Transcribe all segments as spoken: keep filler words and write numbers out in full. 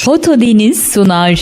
Foto Deniz sunar.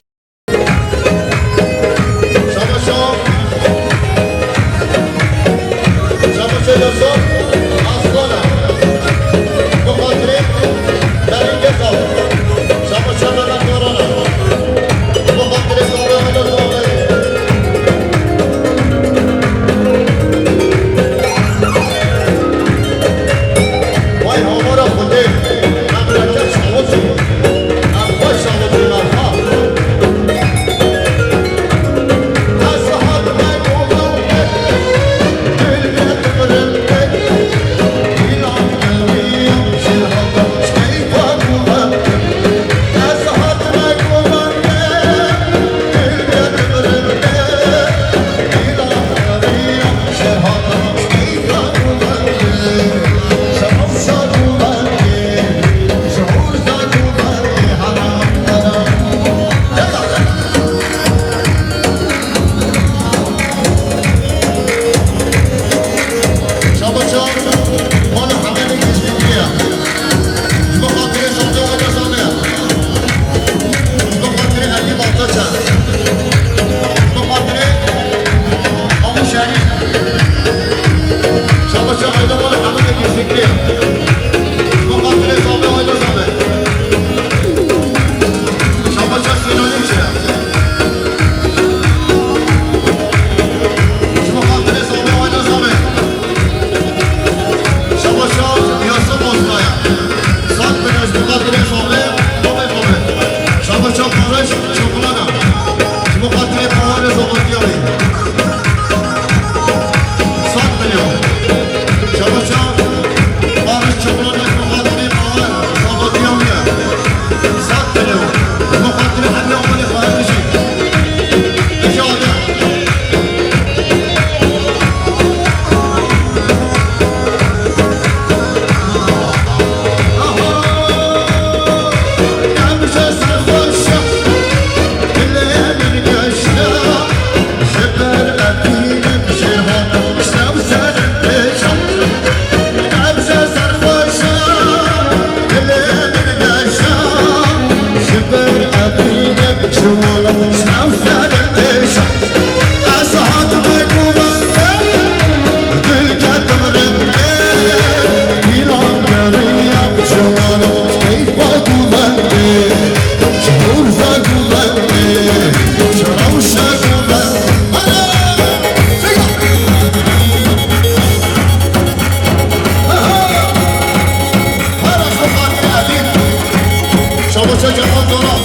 Şabaşa Cemal Dora.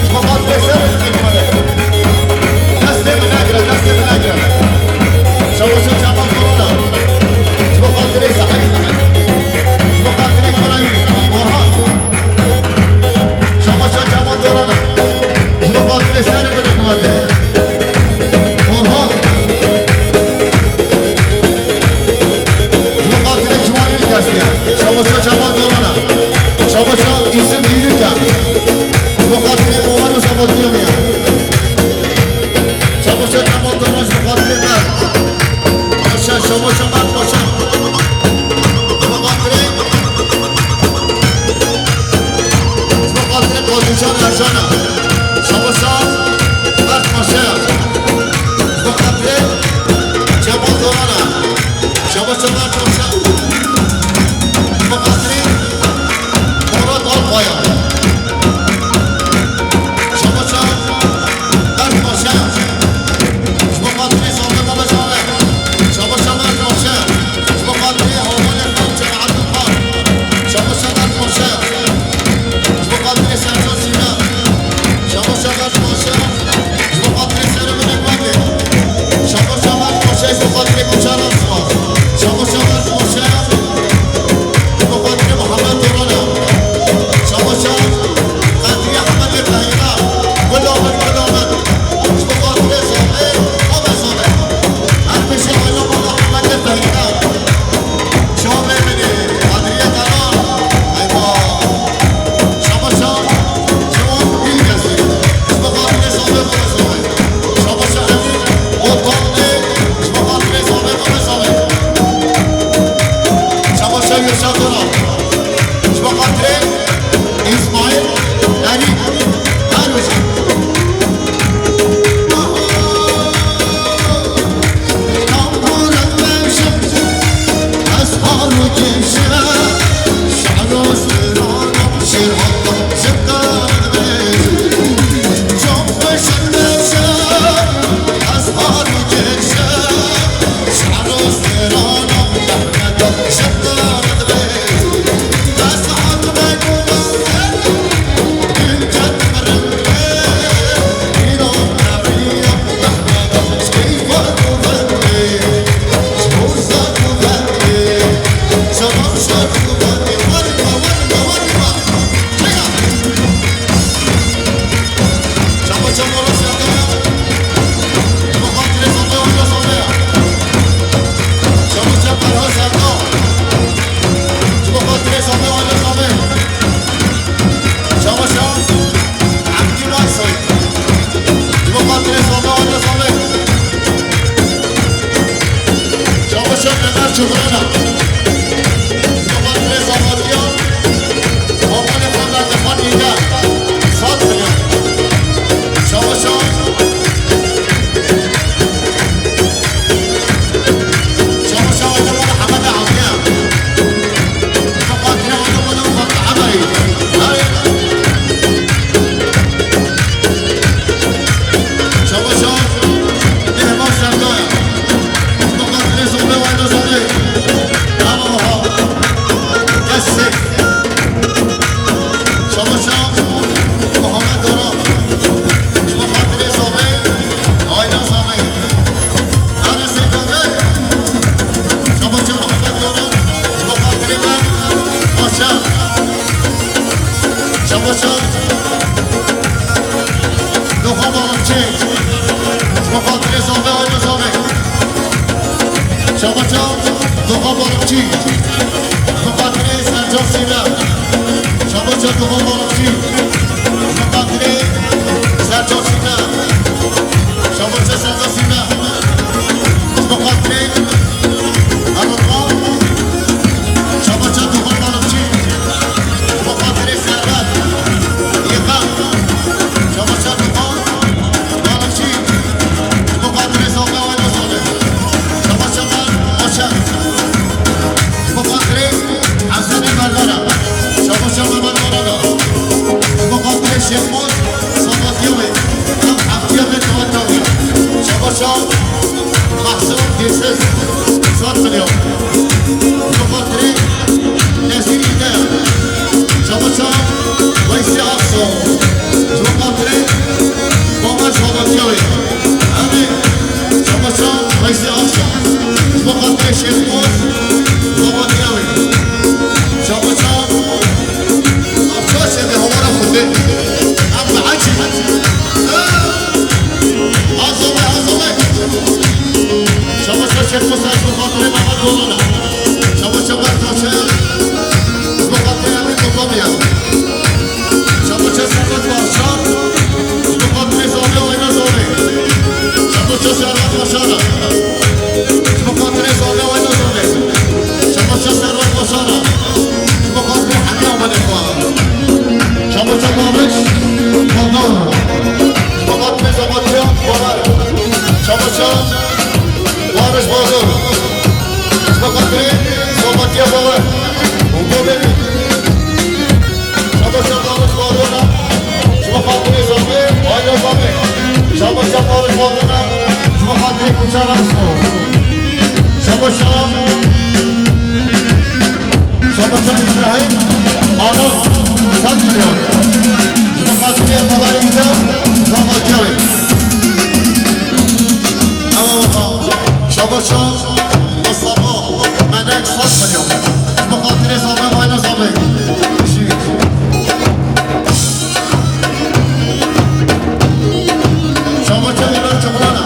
Şabaş Veysel Ekmele. Destê min negire, destê min negire. Şabaşa Cemal Dora. Şabaş Veysel. Şabaş Veysel. Orhan. Şabaşa Cemal Dora. Şabaş Veysel Ekmele. Orhan. Ji bo xatirê ciwanên li destê ye. Şabaşa çavan dorana. Şabaşa îsim dîrike. Ji bo xatirê Omer û Şabaşa ye. Şabaşa çavan dorana ji bo xatirê me. Paşa, şabaşa qat paşa. Ji bo xatirê, ji bo xatirê Qazîcan Ercan e. Şabaşa qat paşa ye. Ji bo xatirê Cemal Doran e. Şabaş Cemal Doran. Ji bo xatirê Murat Alpaya. Şabaş Cemal Erbaşe. Ji bo xatirê Zame Babacan e. Şabaş Cemal Erbaşe. Ji bo xatirê Hawanê xwe Cemaletullah. Şabaş Cemal Erbaşe. Ji bo xatirê Sercan Sîna. Şabaş Cemal Erbaşe. Ji bo xatirê serê min ê Badê. Şabaş Cemal Paşa, ji bo xatirê Guçara Sivas. Şabaş Cemal Paşa, ji bo xatirê Mihemed Doran e. Şabaş Cemal Qedriye Hemedê Fehîna. Gula min, gula min. Ji bo xatirê Zame, Zame, Zame. Her pêşe ayna mala Hemedê Fehîna. Çavê min ê, Qedriye Dana. Eywa. Şabaşa Ciwan Bilgezî. Ji bo xatirê Zame, Zame. Şabaşa Elî Otanlê. Ji bo xatirê Zame, Zame. Şabaşa Yaşar Dora. Ji bo xatirê Îsmaîl Elî. Çabaşa Ömer Çukurana. Çabaşa Ömer Çukurana. Çabaşa. Çabaşa Ömer Muhammed Avdiya. Çabaşa, Doxa Balıkçı, ji bo xatirê Zame, Ayna Zame. Çabaşa, Doxa Balıkçı, ji bo xatirê Sercan Sîna. Çabaşa, Doxa Balıkçı, ji bo xatirê Sercan Sîna. Çabaşa, Sercan Sîna. Ji bo xatirê Erdogan, çabaşa Doxan Balıkçı, ji bo xatirê Serhat, Yeka, çabaşa Doxan Balıkçı, ji bo xatirê Zame, Ayna Zame, çabaşa Baş, Başak, ji bo xatirê Hesenê Berdana, çabaşa Mehmet Orana, ji bo xatirê Şêxmûs, Sabatiyê wê, ev heftiya me dewet dawiya, çabaşa Mahsun Dilsiz, sat milyon. Ji bo xatirê Nezîr Îde. Çabaşa Weysî Akso. Ji bo xatirê Baba Şabatiyawê. Em ê çabaşa Weysî Akso. Ji bo xatirê Şêxmûs Şabatiyawê. Çabaşa Çabaşa de hawara xwe de. Em behecî. Hazır be, hazır be. Çabaşa Şêxmûs, ji bo xatirê Mehmet Dolana. Çabaşa Bertaşe, ji bo xatirê Emîn Topamiya. Çabaşa Serhat Başar, ji bo xatirê Zame û Ayna Zame. Çabaşa Serhat Başar. Ji bo xatirê Zame û Ayna Zame. Çabaşa Serhat Başar. Ji bo xatirê hemî amelê xwe. Çabaşa Babiş Badan. Ji bo xatirê Zebatiya Baran. Çabaşa Babiş Badan. Ji bo xatirê Zebatiya Baran. Û Babiş. Çabaşa Babiş Badan. Ji bo xatirê Zame, Ayna Zame. Çabaşa Babiş Badan. Ji bo xatirê Kuçara Şo. Çabaşa. Çabaşa İbrahim Aras, sed milyon. Ji bo xatirê Xwedayê Îzam, Zama Cawê. Ewa wata. Çabaşa Mustafa Menek, sed milyon. Ji bo xatirê Zame, Ayna Zame. Çabaşa Îbrahim Çabalana.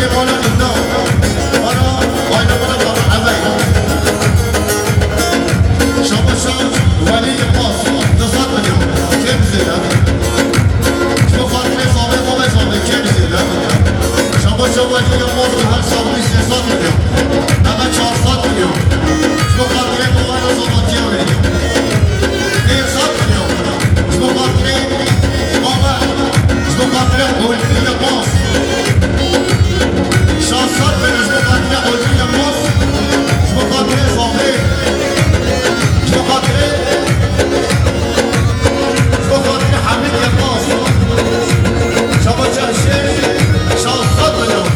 Mala Ginda, mala aile mala baba Ebey. Şabaşa Welî Yilmaz, du sed milyon. Kêm zêde. Ji bo xatirê Zavê, Zavê, Zavê, kêm zêde. Şabaşa Welî Yilmaz, her sax bî sê sed milyon. Heme çar sed milyon. Ji bo xatirê Mala Zavatiya wê. Pênc sed milyon. Ji bo xatirê Bawer. Ji bo xatirê Ulfî Yilmaz. Şeş sed milyon ji bo xatirê Ulfî Yilmaz. Ji bo xatirê Zavê. Ji bo xatirê, ji bo xatirê Hemîd Yilmaz. Şabaşa şêr, şeş sed milyon.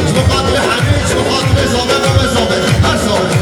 Ji bo xatirê Hemîd, ji bo xatirê Zavê, Zavê, Zavê. Her Zavê.